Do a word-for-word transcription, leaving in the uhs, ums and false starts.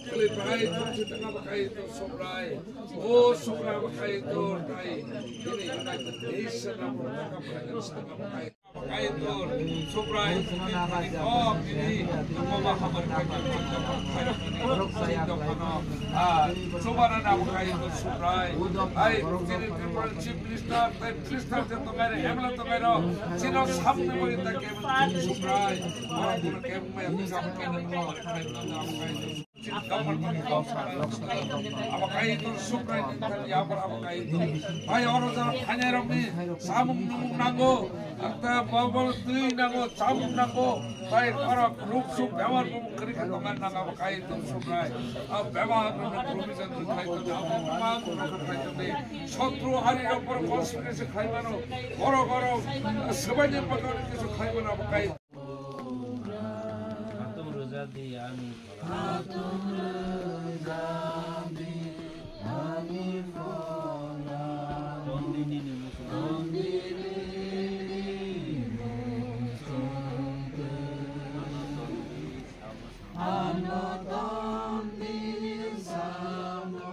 Kili bai thumsi tanga bakai to Subrai. O Subrai bakai to tai. Ini United Nation na bakai to Subrai. Bakai to Subrai. Ini ini oh ini tunggu ma khabar kai to. Ah, Subrai na bakai to Subrai. Hai, ini Tripura Chief Minister, tai Minister je tongai re, M L A tongai ro. Chino samne boi ta ke Subrai. Orang pun ke mai samne Abo kaitor Subrai ni thani yabar abo kaitor. Bai oro jara phainai rokni samung numung nango. Akta bobol twi nango, samung nango. Bai oro ruk suk bemar bumung kwrwi khe tongan nang abo kaitor Subrai. Abo bemar rok provision rwkhlai tong abo bemar rok rwkhlai tong di. Sotru hari rok boro conspiracy khlai mano. Boro boro swbaini bagwi kisu khlai mano abo kaitor. Hatung rwja di ani. Hatung rwja di ani phola. Tondini ni muchung. Tondini ni muchung. Ano tondini samo.